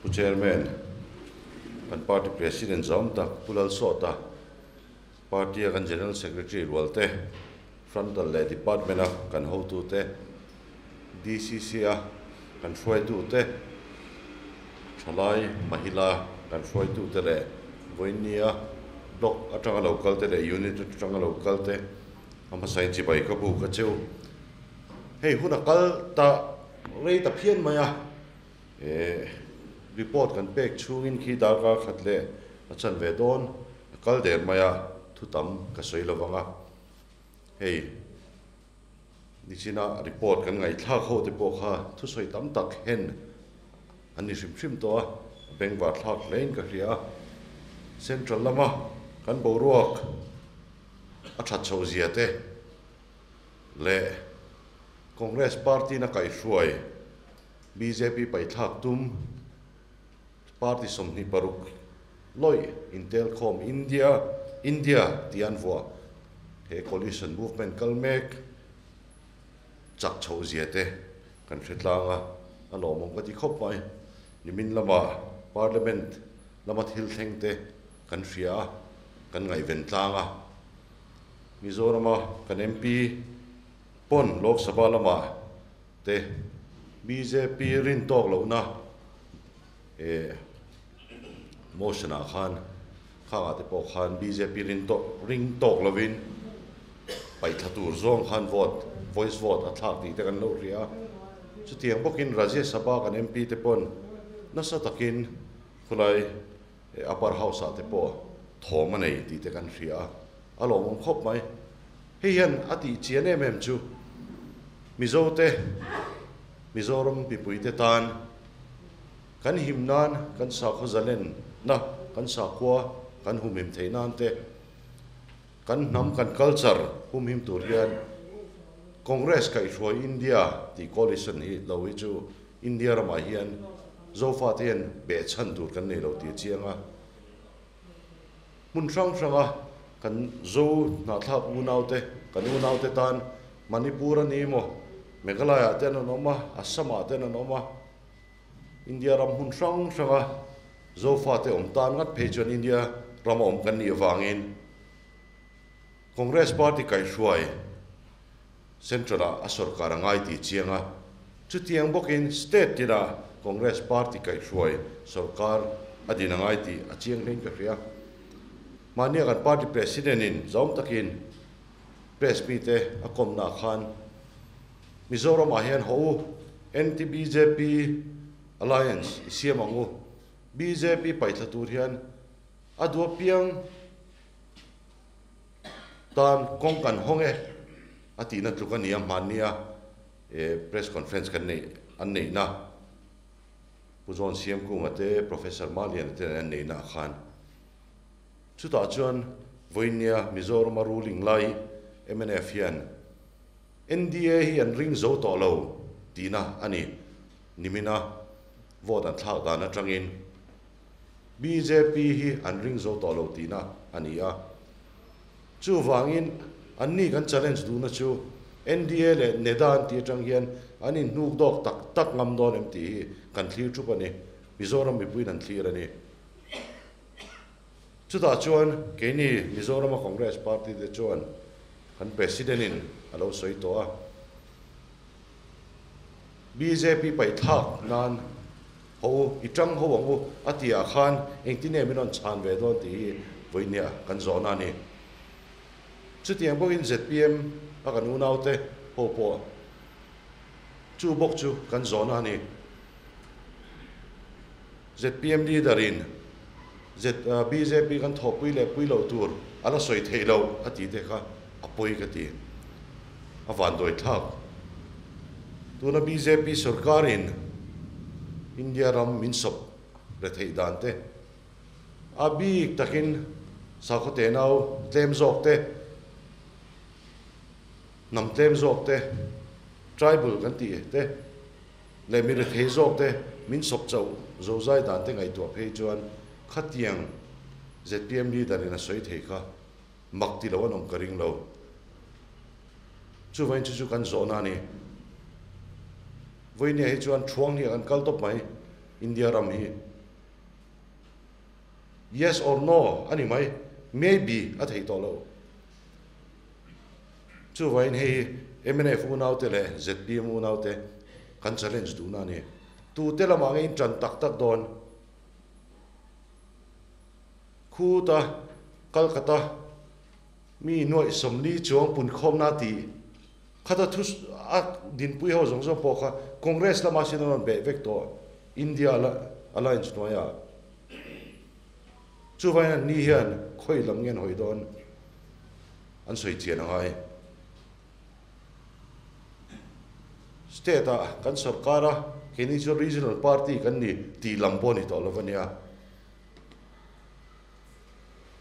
Pu Chairman, kan Party President zawm tak Pu Lalsawta, Party a kan General Secretary rualte, Frontal leh Department a kan hotute, DCC a kan hruaitute, Thalai Mahila kan hruaitute leh vawiinnia Block atanga lo kalte leh Unit atanga lo kalte a hmasain chibai ka buk a cheu. Hei hun a kal ta rei ta phian mai a, report kan pek chhungin khi darkar khat leh a chan ve dawn a kal der mai a, thu tam ka sawi lo vang a. Hei nichina report kan ngaihthlak ho te pawh kha thusawi tam tak hen an ni hrim hrim tawh a, a bengvar thlak hlein ka hria a. Central lama kan boruak a that chhoh zia te leh Congress party-na kaihhruai bjp paithlak tum party 26 lawih intelkhawm India India tih an vuah he coalition movement kal mek chak chhoh zia te kan hre tlang a, a lawmawm ka ti khawp mai. Nimin lama Parliament lama thil thleng te kan hria a, kan ngaihven tlang a. Mizorama kan MP pawn Lok Sabha lamah te bjp rin tawk lohna eh motion ah khan khangah te pawh khan bjp rin tawk ring tawk lovin paihthla tur zawng khan vote voice vote a thlak tih te kan lo hria a. Chutiang bawkin Rajya Sabha kan MP te pawn nasa takin khulai Upper House ah te pawh thawm a nei tih te kan hria a, a lawmawm khawp mai. Hei hian a tih chian em em chu Mizo te, Mizoram mipui te tan kan him nan, kan sakhaw zalen na, kan sakhua kan humhim theih nan te, kan hnam, kan culture humhim tur hian Congress kaihhruai India tih coalition hi lo hi chu India ramah hian Zofate hian behchhan tur kan nei lo tih a chiang a. Hmun hrang hranga kan Zo hnahthlak unaute, kan unaute tan Manipur a ni maw, Meghalaya ten an awm a, Assam ah ten an awm a, India ram hmun hrang hranga Zofate awm tan ngat phei chuan India rama awm kan nih avangin Congress party kaihhruai Central ah a sorkar a ngai tih chiang a, chutiang bawkin state tinah Congress party kaihhruai sorkar a din a ngai tih a chiang hlein ka hria. Mahnia kan party president in zawm takin press mite a kawmna ah khan Mizoram ah hian haw u, Anti-BJP alliance i siam ang u, bjp paihthla tur hian a duh apiang Tan kawng kan hawng e a tihna tluk a ni a, hmannia press conference kan neih an neihna Pu John Siamkunga te Professor Maliana te nen an neihna ah khan chutah chuan vawinia Mizorama ruling lai mnf hian NDA hi an ring zo tawh lo tihna a ni nimina vote an thlak dan atangin Bjp hi an ring zo tawh lo tihna a ni a. Chuvangin anni kan challenge duhna chu NDA leh NEDA an tih atang hian an inhnuk dawk tak tak ngam dawn em tih hi kan thlir thup a ni. Mizoram mipuiin an thlir a ni. Chutah chuan keini Mizorama Congress party te chuan kan President in a lo sawi tawh a. Bjp paihthlak nan Ho u, i tang ho ang u, a tih ah khan engtin nge min rawn chhan ve dawn tih hi vawinia kan zawhna a ni. Chutiang bawkin zpm a kan unaute ho pawh chu bawk chu kan zawhna a ni. Zpm leader in bjp kan thawhpui leh pui loh tur a la sawi theih loh a tih te kha a pawi ka ti. A vanduai thlak. Tuna bjp sorkarin India ram min sawp re theih dan te, a bik takin sakhaw tenau tlem zawk te, hnam tlem zawk te, tribal kan tih te leh mi rethei zawk te min sawp chauh zozai dan te ngaihtuah phei chuan khatiang zpm leader in a sawi thei kha mak ti lo an awm ka ring lo. Chuvain chu chu kan zawhna a ni. Vawinia hi chuan thuang hi a kan kal tawp mai India ram hi. Yes or no a ni mai, maybe a theih tawh lo. Chuvangin hei hi mnf unaute leh zpm unaute kan challenge duhna a ni. Tute lamah nge in tan tak tak dawn? Khuta Kalkata mi nuaih 40 chuang punkhawmna tih khata thu a dinpui ho zawng zawng pawh kha Congress lama sin an rawn beh vek tawh India Alliance hnuaiah. Chuvangin an ni hian khawi lam nge an hawi dawn an sawi chian a ngai. State ah kan sorkar a, keini chu regional party kan ni tih lam pawh a ni tawh lo a nia.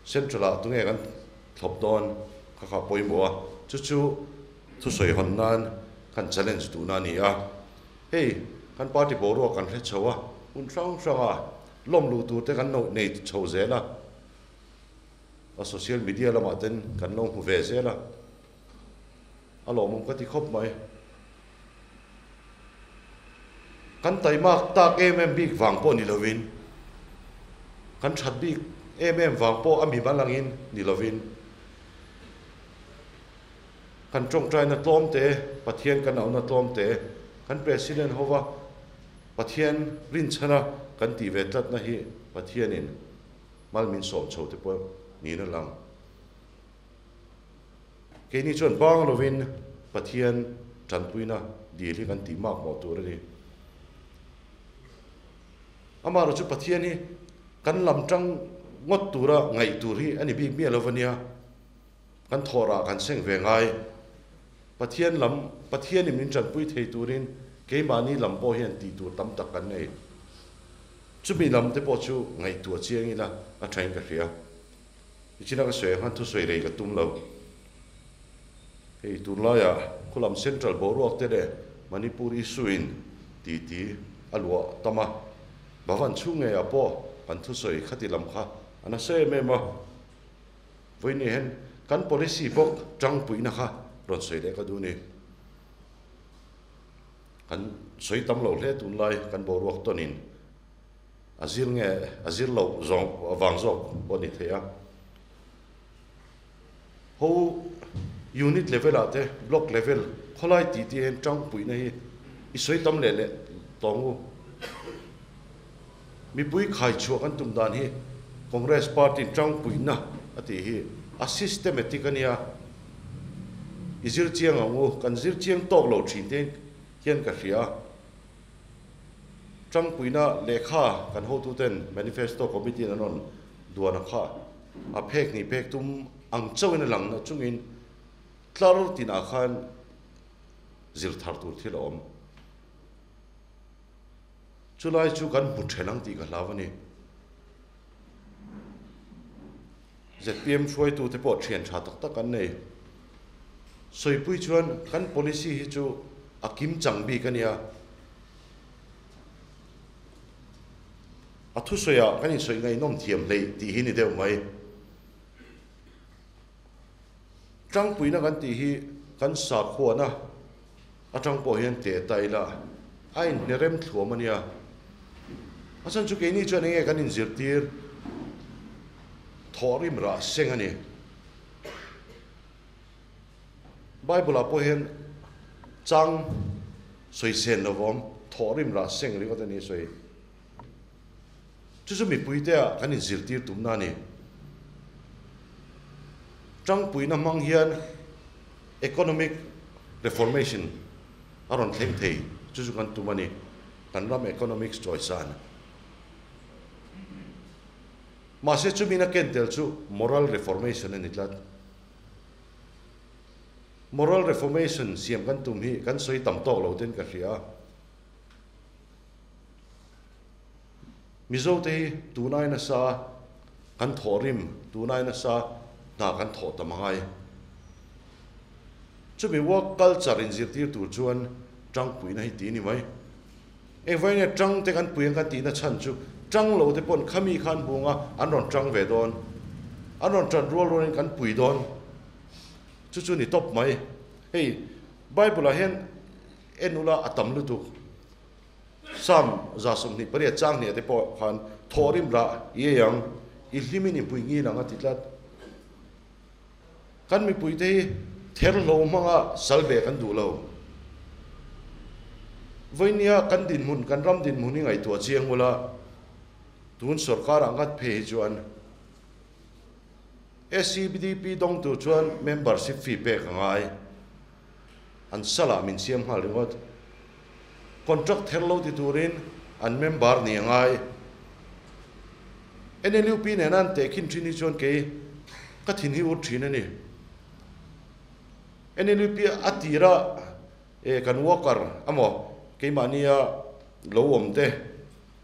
Central ah tunge kan thlawp dawn kha kha pawimawh a, chu chu thusawi hawn nan kan challenge duhna a ni a. Hei kan party boruak kan hre chho a, hun hrang hrang a lawm luh tur te kan nei chho zel a, a social media lamah ten kan lo hmu ve zel a, a lawmawm ka ti khawp mai. Kan taimak tak em em bik vang pawh ni lovin, kan that bik em em vang pawh a mi mal angin ni lovin, kan tawngtaina tlawm te, Pathian kan auhna tlawm te, kan President hova Pathian rinchhana kan tih ve tlatna hi Pathianin mal min sawm chho te pawh niin a lang. Keini chuan bang lovin Pathian tanpuina dil hi kan tih mak mawh tur a ni. Amaherawh chu Pathian hi kan lam tang ngawt tura ngaih tur hi a ni bik miah lo va nia. Kan thawhrah kan seng ve ngai. Pathian lam, Pathianin min tanpui thei turin keimahni lam pawh hian tih tur tam tak kan nei. Chumi lam te pawh chu ngaihtuah chiang ila a thain ka hria. Nichina ka sawi ang khan thusawi rei ka tum lo. Hei tunlaiah khulam Central boruak te leh Manipur issue in titi a luah tam a, Bhavan chhung ngeiah pawh kan thusawi khati lam kha a nasa em em a. Vawiin hian kan policy bawk tangpuina kha rawn sawi leh ka duh ni. Kan sawi tam lo hle tunlai kan boruak tawnin. A zir nge a zir loh zawng vang zawk pawh a ni thei a. Ho unit level ah te block level khawlai tih tih hian tangpuina hi i sawi tam leh leh tawng u. Mipui khaichhuah kan tum dan hi Congress party in tangpuina a tih hi a systematic a nia. I zir chiang ang u, kan zir chiang tawk lo thin te hian ka hria. Tangpuina lehkha kan hotuten Manifesto Committee in an rawn duan a kha a phek ni phek tum ang chauhin a lang na chungin tlar tinah khan zir thar tur thil a awm. Chulai chu kan hmu then ang tih ka hlau a ni. Zpm hruaitute pawh thian tha tak tak an nei. Sawipui chuan kan policy hi chu a kim chang bik a nia. A thusawiah kan insawi ngaihnawm thiam hleih tih hi ni deuh mai. Tangpuina kan tih hi kan sakhuana atang pawh hian teh ta ila a inhnerem thluam a nia. A chhan chu keini chuan enge kan inzirtir thawhrim rah seng a ni. Bible ah pawh hian chang sawi sen lo vawm thawhrim rah seng ringawt a ni a sawi. Chu chu mipuite ah kan inzirtir tumna a ni. Tangpuina hmang hian economic reformation a rawn thleng thei chu chu kan tum a ni. Kan ram economics chawisan. Mahse chumina ken tel chu moral reformation a ni tlat. Moral reformation siam kan tum hi kan sawi tam tawk lo ten ka hria. Mizo te hi tunai nasa kan thawh rim, tunai nasa hna kan thawh tam angai. Chumi work culture in zirtir tur chuan tangpuina hi ti ni mai. Engvai nge tang te kan pui ang kan tihna chhan chu tang lo te pawn khami khan bunga an rawn tang ve dawn. An rawn tan rual rualin kan pui dawn. Chu chu ni tawp mai. Hei Bible ah hian en ula a tam lutuk. Psalm 128 chang hniah te pawh khan thawhrim rah i ei ang. i hlimin i hmui ngil ang a ti tlat. Kan mipuite hi therhlo hmanga sal ve kan duh lo. Vawinia kan dinhmun, kan ram dinhmun hi ngaihtuah chiang ula, tun sorkar ah ngat phei hi chuan SCDP dawngtu chuan membership fee pek a ngai. An salah min siam nghal ringawt. Contract therhlo ti turin an member nih a ngai. NLUP nena an tehkhin thin hi chuan kei ka thin hi ur thin a ni. NLUP a tira e kan worker emaw keimahnia lo awm te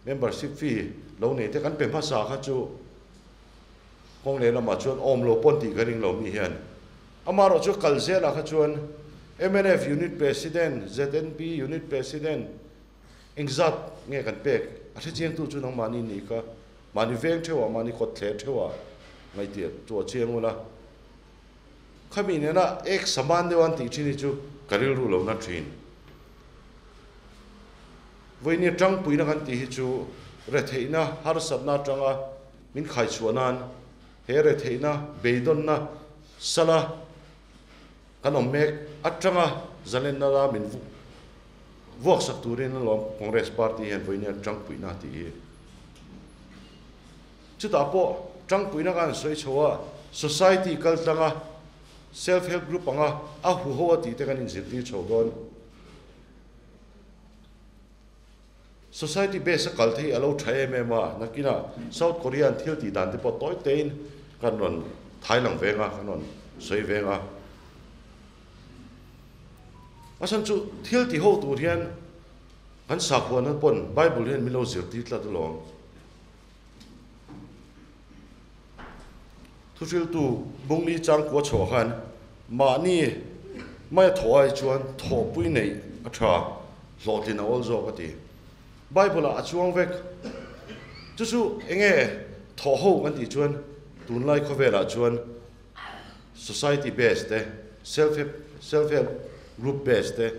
membership fee lo nei te kan pe hmasa kha chu kawng leh lamah chuan awm lo pawn tih ka ring lo mi hian. Amaherawh chu kal zelah kha chuan mnf Unit President, ZNP Unit President engzat nge kan pek a hrechiangtu chu nangmahni ni kha mahni veng theuhah mahni kawt thler theuhah ngaihtuah tuah chiang ula. Khami nena ek saman deuh an tih thin hi chu ka rilru lo na thin. Vawinia tangpuina kan tih hi chu retheihna harsatna atanga min khaichhuah nan he retheihna beidawnna Sala kan awm mek atanga zalenna la min vuak sak turin alawm Congress party hian vawiin hian tangpuihna tih hi. Chutah pawh tangpuihna khan an sawi chho a, society kal tlanga self help group anga a huho a tih te kan inzirtir chho dawn. Society base a kal thei a lo tha em em a, nakinah South Korea an thil tih dan te pawh tawi tein kan rawn thai lang veng a, kan rawn sawi veng a. A chhan chu thil ti ho tur hian kan sakhuana pawn Bible hian min lo zirtir tlat alawm. Thuhriltu Bungli changkua chhuah khan mahni maia thawh ai chuan thawhpui neih a tha, hlawhtlin a awl zawk a ti. Bible-ah a chuang vek. Chu chu eng nge thawh ho kan tih chuan tunlai khawvelah chuan society based te, self help self help group based te,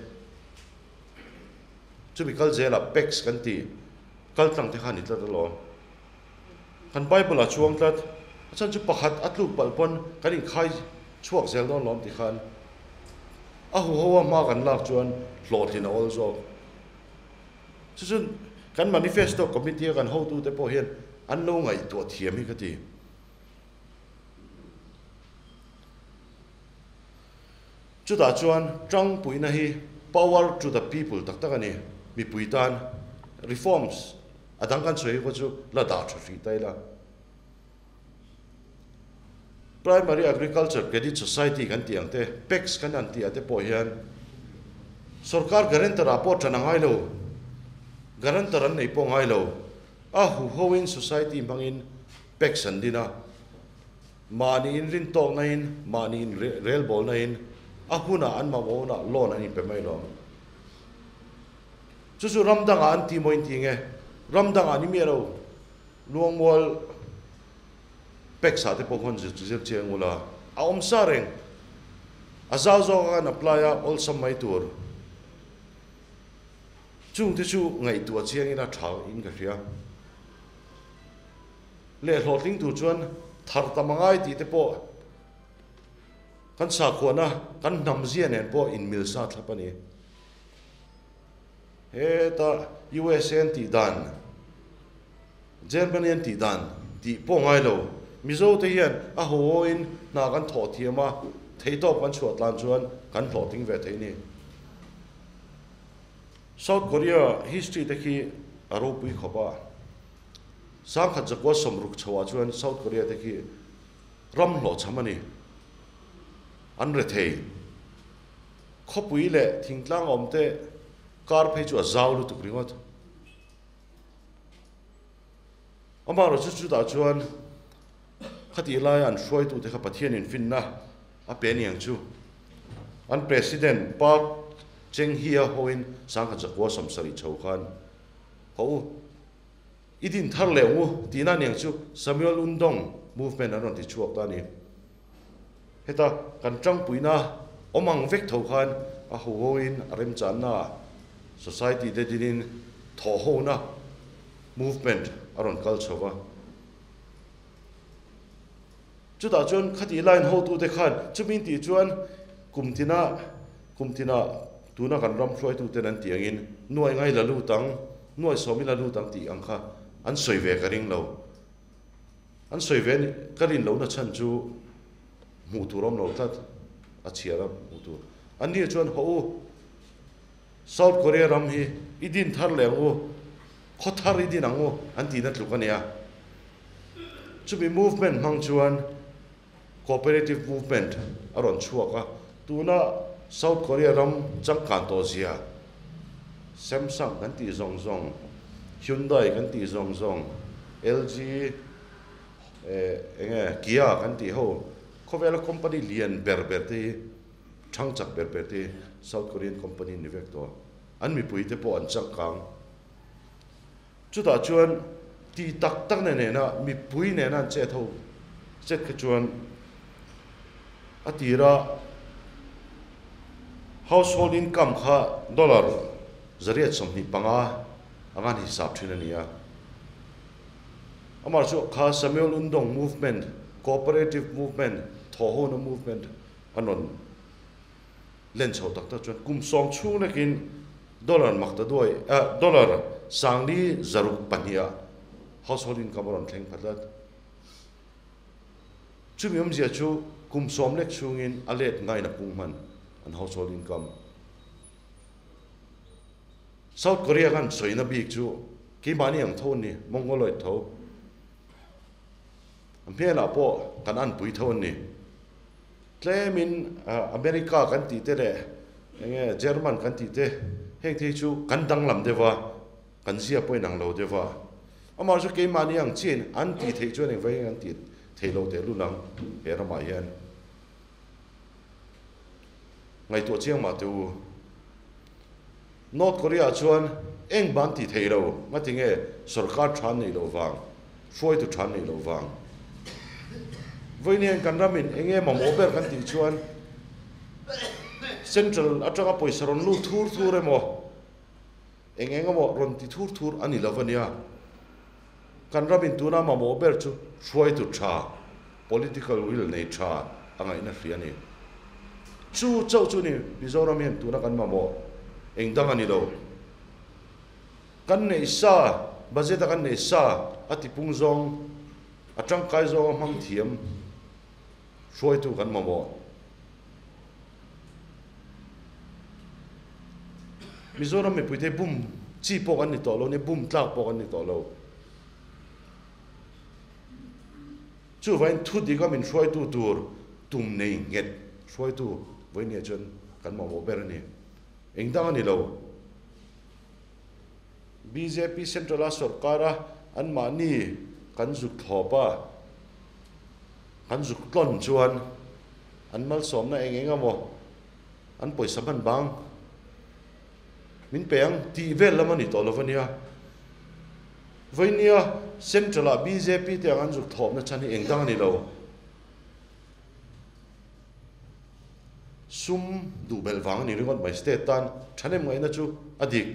chumi kal zelah PACS kan tih kaltlang te kha a ni tlat alawm. Kan Bible a chuang tlat. A chhan chu pakhat a tluk palh pawn kan inkhai chhuak zel dawn lawm ti khan a huho a hma kan lak chuan hlawhtlin a awl zawk. Chu chu kan manifesto committee a kan hotute pawh hian an lo ngaihtuah thiam hi ka ti. Chutah chuan tangpuina hi power to the people tak tak a ni. Mipui tan reforms A dang kan sawi khaw chu la dah tha hrih ta ila. Primary Agriculture Credit Society kan tih ang te, PACS kan han tih ah te pawh hian sorkar guarantor ah pawh tan a ngai lo, guarantor an nei pawh ngai lo. A huhoin society hmangin PACS an din a, mahni inrin tawkna in, mahni inrelbawlna in a hunah an mamawhna loan an inpe mai lo ang. Chu chu ram dangah an ti maw in ti nge? Ram dangah ni miah lo, Luangmual peksa te pawh khawn zir chiang ula, a awm sa reng. A zau zawk a kan apply a, awlsam mai tur. Chung te chu ngaihtuah chiang ila tha in ka hria. Leh hlawhtling tur chuan thar tam a ngai tih te pawh kan sakhuana, kan hnam zia nen pawh inmil sa thlap a ni. Heta USA an tih dan, Germany an tih dan tih pawh ngai lo. Mizo te hian a haw-in hna kan thawh thiam a, theihtawp kan chhuah tlan chuan kan hlawhtling ve thei ni. South Korea history te khi a ropui khawp a, sangkhat zakua sawmruk chhoah chuan South Korea te khi ram hlawhchham a ni. An rethei. Khawpui leh thingtlang awm te kar phei chu a zau lutuk ringawt. Amaherawh chu chutah chuan khatih laia an hruaitute kha Pathianin finna a pe aniang chu. An President Park Cheng-hee-a hoin sangkhat zakua sawmsarih chho khan Haw u, i din thar leh ang u tihna aniang chu Samuel Undong movement an rawn ti chhuak ta a ni. Heta kan tangpuina awm ang vek tho khan a huhoin a remchanna society te dinin thawhhona movement a rawn kal chho va. Chutah chuan khati line hotute khan chumi tih chuan kum tina kum tina tuna kan ram hruaituten an tih angin nuai ngai la lut ang, nuai sawmi la lut ang tih ang kha an sawi ve ka ring lo. An sawi ve ka rin lohna chhan chu hmuh tur awm lo tlat, a chhiar a hmuh tur. An ni chuan haw u, South Korea ram hi i din thar leh ang u, khaw thar i din ang u an tihna tluk a nia. Chumi movement hmang chuan cooperative movement a rawn chhuak a, tuna South Korea ram changkan tawh zia Samsung kan tih zawng zawng, Hyundai kan tih zawng zawng, LG eh eng nge Kia kan tih ho khawvela company lian ber ber te hi thang chak ber ber te hi South Korean company ni vek tawh. An mipui te pawh an changkang. Chutah chuan tih tak tak na nena mipui nena an chet ho chet kha chuan a tira household income kha dollar 125 anga an hisap thin a ni a. Amah chu kha Samuel Undong movement, cooperative movement, thawhhona movement an rawn len chho tak tak chuan kum sawm chhung lekin dollar mak ta duai eh dollar 362 ah household income a rawn thleng pha tlat. Chumi awmzia chu kum sawm lek chhungin a let ngaina pung hman an household income. South Korea khan sawina bik chu keimahni ang tho an ni, Mongoloid tho. A hmelah pawh kan anpui tho an ni. Tlemin America kan tih te leh enge German kan tih te heng te hi chu kan danglam deuh a, kan zia pawh inang lo deuh a. Amah chu keimahni ang chiin an tih theih chuan engvai an tih theih loh teh lul ang he ramah hian. Ngaihtuah chiang mah teh u. North Korea ah chuan eng ban tih theih lo, ngatinge sorkar tha an neih loh vang, hruaitu tha an neih loh vang. Vawiin hian kan ramin eng nge mamawh ber kan tih chuan Central atanga pawisa rawn lut thur thur emaw, eng eng emaw rawn ti thur thur a ni lo ania. Kan ramin tuna mamawh ber chu hruaitu tha, political will nei tha a ngaihna hria a ni. Chu chauh chu ni Mizoram hian tuna kan mamawh eng dang a ni lo. Kan neih sa, budget a kan neih sa a tipung zawng, a tangkai zawng a hmang thiam hruaitu kan mamawh. Mizoram mipuite bum chi pawh kan ni tawh lo ni, bum tlak pawh kan ni tawh lo. Chuvain thu dika min hruaitu tur tum nei nghet hruaitu vawinia chuan kan mamawh ber a ni. Eng dang a ni lo. Bjp Central a sorkar a anmahni kan zuk thlawp a, kan zuk tlawn chuan an malsawmna eng eng emaw an pawisa hman bang min pe ang tih vel lam a ni tawh lo ania. Vawinia Central ah bjp te ang an zuk thlawpna chhan hi eng dang a ni lo. Sum duh belh vang a ni ringawt mai state tan thahnem ngaihna chu a dik.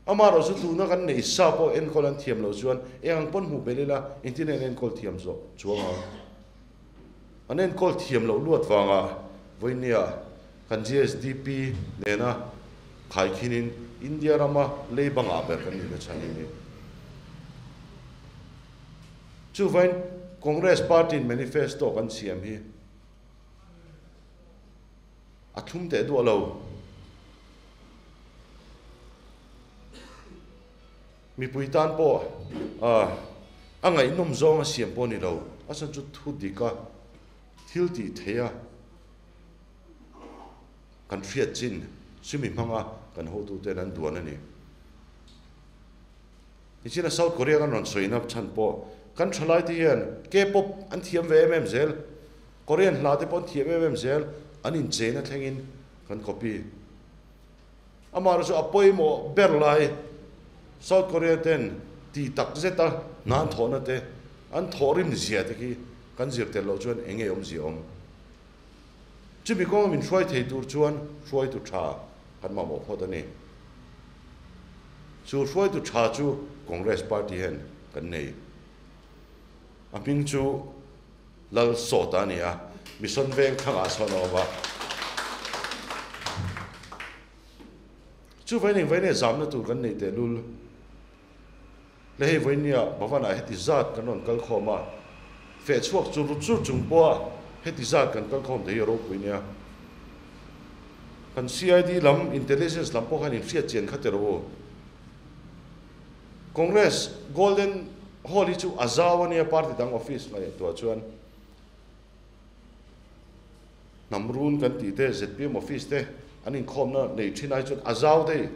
Amaherawh chu tuna kan neih sa pawh enkawl an thiam loh chuan eng ang pawn hmuh belh ila engtin an enkawl thiam zawh chuang ang. An enkawl thiam loh luat vanga vawinia kan GSDP nena khaikhinin India rama leiba ngah ber kan nihna chhan hi a ni. Chuvain Congress Party-in manifesto kan siam hi a thlum teh duah lo. Mipui tan pawh a ngaihnawm zawng a siam pawh a ni lo. A chhan chu thu dik a, thil tih theih a, kan hriat chin chumi hmanga kan hotuten an duan a ni. Nichina South Korea kan rawn sawina chhan pawh kan thalai te hian K-pop an thiam ve em em zel, Korean hla te pawh an thiam em em zel, an incheina thlengin kan copy. Amaherawhchu chu a pawimawh ber lai South Korea ten ti tak zeta hna an thawhna te, an thawhrim zia te khi kan zir tel loh chuan eng nge awmzia awm. Chumi kawnga min hruai thei tur chuan hruaitu tha kan mamawh phawt a ni. Chu hruaitu tha chu Congress party hian kan nei. A hming chu. Lalsawta a ni a, Mission Veng thlangah sawn a awm a. Chu vawiin eng vawiin nge zamna tur kan nei tehlul? Le hei vawinia Bhavan-ah heti zat kan rawn kal khawm a, feh chhuak chur chur chung pawha heti zat kan kal khawm thei hi a ropui nia. Kan CID lam, Intelligence lam pawh khan inhriat chian kha teh rawh u. Congress Golden Hall hi chu a zau a nia party dang office ngaihtuah chuan hnam run kan tih te zpm office te an inkhawmna nei thin ai chuan a zau daih.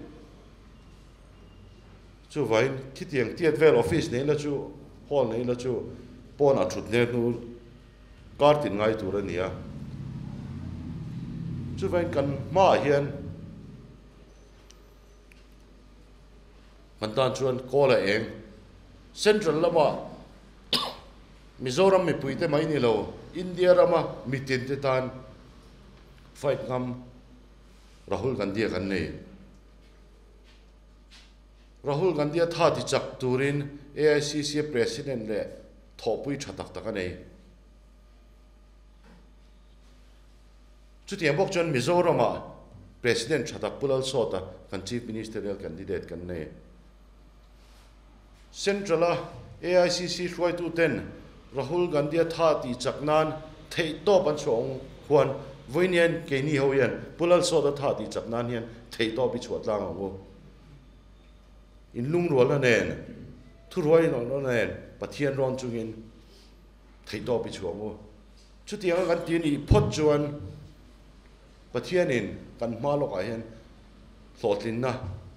Chuvain khitiang tiat vel office nei la chu hall nei la chu pawnah thut hne hnu kar tin ngai tur a ni a. Chuvain kan hmaah hian Kan tan chuan kawl a eng. Central lama Mizoram mipuite mai ni lo, India rama mitinte tan fight ngam Rahul Gandhi-a kan nei. Rahul Gandhi-a tha ti chak turin AICC-a President leh thawhpui tha tak tak a nei. Chutiang bawk chuan Mizoramah President tha tak Pu Lalsawta kan Chief Ministerial Candidate kan nei. Central-a AICC hruaituten Rahul Gandhi-a tha tih chak nan theihtawp an chhuah ang khuan vawiin keini ho hian Pu Lalsawta tha tih chak nan hian theihtawp i chhuah tlang ang u. Inlungrualna nen, thuruai inawhna nen Pathian rawn chungin theihtawp i chhuah ang u. Chutianga kan ti nih phawt chuan Pathianin kan hma lawkah hian hlawhtlinna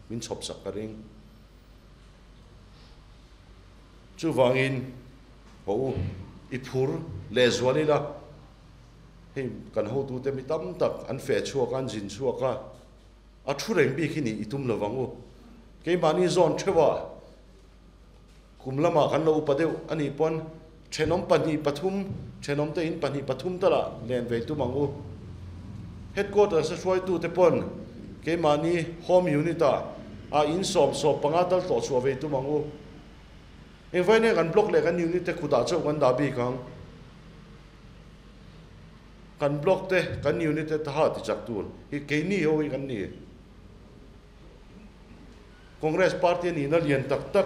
min chhawp sak ka ring. Chuvangin haw u, i phur lehzual ila, hei kan hotute mi tam tak an feh chhuak a, an zin chhuak a, a thu reng bik hi nih i tum lovang u. Keimahni zawn theuhah Kum lamah kan lo upa deuh a nih pawn thenawm pahnih pathum, thenawm te in pahnih pathum talah len ve tum ang u. Headquarters a hruaitute pawn keimahni Home Unit ah ah in sawm sawp panga tal tlawh chhuah ve tum ang u. Engvai nge kan block leh kan unit te kutah chauh kan dah bik ang. Kan block te kan unit te taha ti chak tur hi keini ho hi kan ni. Congress party a nihna lian tak tak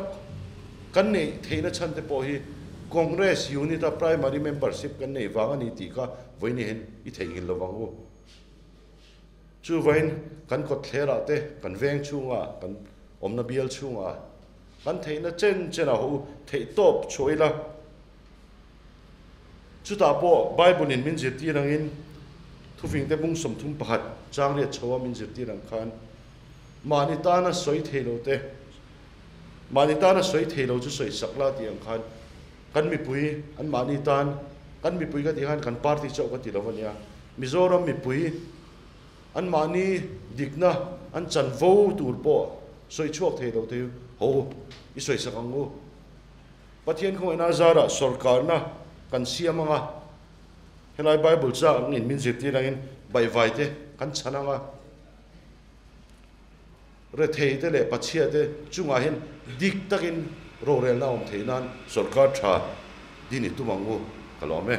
kan neih theihna chhan te pawh hi Congress unit a primary membership kan neih vang a ni tih kha vawiin hian i theihnghilh lo vang u. Chuvain kan kawtthlerah te, kan veng chhungah, kan awmna bial chhungah kan theihna chen chenah haw u theih tawp chhuah ila. Chutah pawh Bible in min zirtir angin thufingte bung 31 changriat chho a min zirtir ang khan Mahni tana sawi thei lo te, mahni tana sawi thei lo chu sawi sak la tih ang khan kan mipui an mahni tan, kan mipui ka tih khan kan party chauh ka ti lo a nia, Mizoram mipui an mahni dikna an chanvo tur pawh sawi chhuak thei lo te hi ho i sawi sak ang u. Pathian khawngaihna zarah sawrkarna kan siam ang a, helai Bible chang angin min zirtir angin baihvai te kan chhan ang a, Rethei te leh pachhia te chungah hian dik takin rorelna a awm theih nan sorkar tha din i tum ang u, ka lawm e.